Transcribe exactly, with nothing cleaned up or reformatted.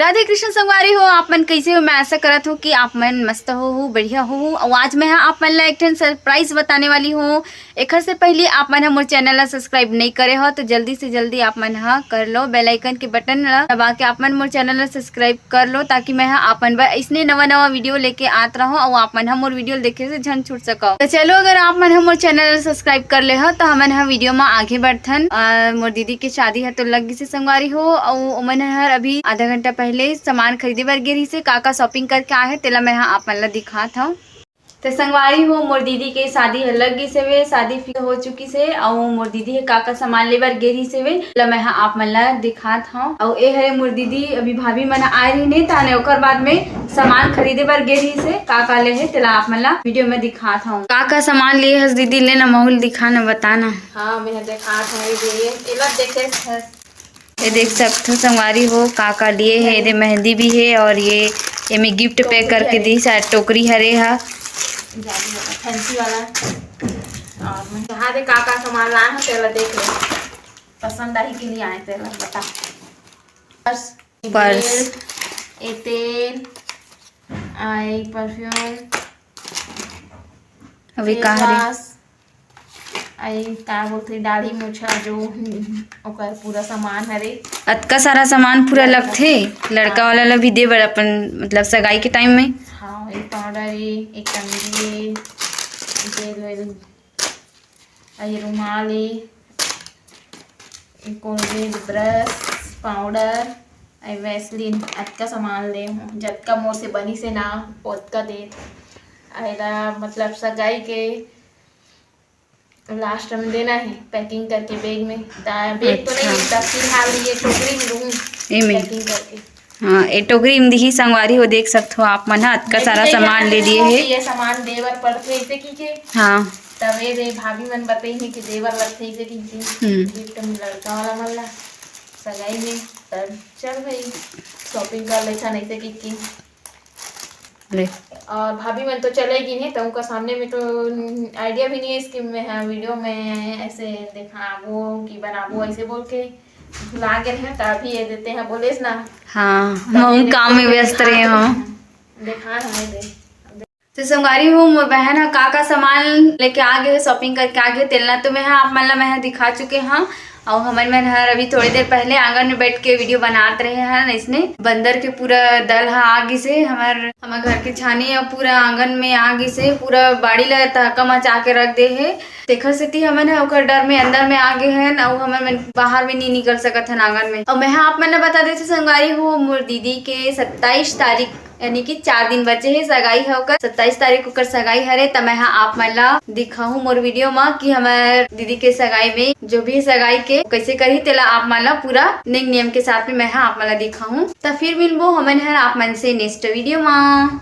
राधे कृष्ण संगवारी हो, आप मन कैसे हो? मैं आशा करत हूँ कि आप मन मस्त हो, हो बढ़िया हो। और आज मैं हा आप मन ला एक ठन सरप्राइज बताने वाली हूँ। एखर से पहले आप मन हा मोर चैनल ला सब्सक्राइब नहीं करे हो तो जल्दी से जल्दी आप मन हा कर लो, बेल आइकन के बटन ला दबा के आप मन मोर चैनल ला सब्सक्राइब कर लो, ताकि मैं हा आप मन बर इसने नवा नवा वीडियो लेके आत रहूँ और आप मन हा मोर वीडियो देखे से झन छूट सको। तो चलो, अगर आप मन हा मोर चैनल ला सब्सक्राइब कर ले हो तो हमन हा वीडियो में आगे बढ़थन। अ, मोर दीदी के शादी है तो लग गिसे संगवारी हो, और ओमन हर अभी आधा घंटा पहले सामान खरीदे बर गे रहिसे। का का शॉपिंग करके आए हे तेला मैं हा आप मन ला दिखात हूँ। तो संगवारी हो, मोर दीदी के शादी ह लग गिस हवे, शादी फिक्स हो चुकिस हे, अउ मोर दीदी ह का का सामान ले बर गे रहिस हवे, तेला मैं ह आप मन ला दिखात हव। अउ ए हरे मोर दीदी, अभी भाभी मन आए रहिन हे, ताने ओकर बाद में सामान खरीदे बर गे रहिस हे, का का ले हे, तेला आप मन ला वीडियो में दिखात हव। का का सामान लिए हस दीदी, ले ना महू ल दिखा ना, बता ना। हाँ, मैं ह दिखात हव, ये दे, ये ला देखे हस। ये देख सकथो संगवारी हो, का का लिए हे। एदे मेहंदी भी हे और ये एमे गिफ्ट पैक करके दी शायद, टोकरी हरे हा। फैंसी वाला। और मैं यहाँ दे का का सामान लाए हूँ, तेला देख ले। पसंद आही कि नहीं आए, तेला बता। Purse, purse. बेल्ट, ए तेल, आई परफ्यूम, अभी का हरे? फेस वॉश, आई का बोलथे, दाढ़ी मोछा जो, हम्म, ओकर पूरा सामान हरे। अतका सारा सामान पूरा लगथे, लड़का वाला ला भी दे बर अपन, मतलब सगाई के टाइम में। हाँ, एक पाउडर ए, एक कंघी ए, जेल वेल, आई रुमाल ए, कोलगेट, ब्रश, पाउडर, आई वैसलीन, अतका सामान ले हूँ, जतका मोर से बनी से ना, ओतका दे। आइला मतलब सगाई के लास्ट में देना है पैकिंग करके बैग में। ता बैग तो नहीं, अच्छा। तब फिलहाल ये टोकरी में दूँ एमे। पैकिंग करके। हाँ, ए टोकरी में दिही संगवारी हो, देख सकथो आप मन ह, अतका सारा सामान ले दिए हे। ये सामान देवर पड़थे इसे की के। हाँ। तब ए दे भाभी मन बताई है कि देवर लगथे इसे की के। हम्म। गिफ्ट में लड़का वाला मन ला सगाई में। तब चल भाई, शॉपिंग कर लेथन ऐसे की के। ले। और भाभी मन तो चले गिन हे, तो उनका सामने में तो आइडिया भी नहीं है इसके में, हाँ, वीडियो में ऐसे दिखाबो कि बनाबो, ऐसे बोल के भुला गए हैं। तो अभी ये देते हैं, बोलेस ना। हाँ, तब ये महू देखो, काम में व्यस्त रहे हो। दिखा हमें दे। तो संगवारी हो, मोर बहन ह का का सामान लेके आ गे हे, शॉपिंग करके आ गे, तेला तो मैं ह आप मन ला मैं ह दिखा चुके हन। अउ हमन मन हर अभी थोड़ी देर पहले आंगन में बैठ के वीडियो बनात रहे हन। इसने बंदर के पूरा दल ह आ गिस हे, हमर, हमर घर के छानी ह पूरा आंगन में आ गिस हे, पूरा बाड़ी ला तहका मचा के रख दे हे। तेखर सेती हमन ह ओकर डर में अंदर में आ गे हन, अउ हमन मन बाहर में नी निकल सकत हन आंगन में। अउ मैं ह आप मन ला बता देथव संगवारी हो, मोर दीदी के सत्ताईस तारीख यानी कि चार दिन बचे हे सगाई ह ओकर, सत्ताईस तारीख ओकर सगाई हरे। त मैं ह आप मन ला दिखाहूँ मोर वीडियो म कि हमर दीदी के सगाई में जो भी सगाई के कैसे करही, तेला आप मन ला पूरा नेंग नियम के साथ में मैं ह आप मन ला दिखाहूँ। त फिर मिलबो हमन हर आप मन से नेक्स्ट वीडियो म।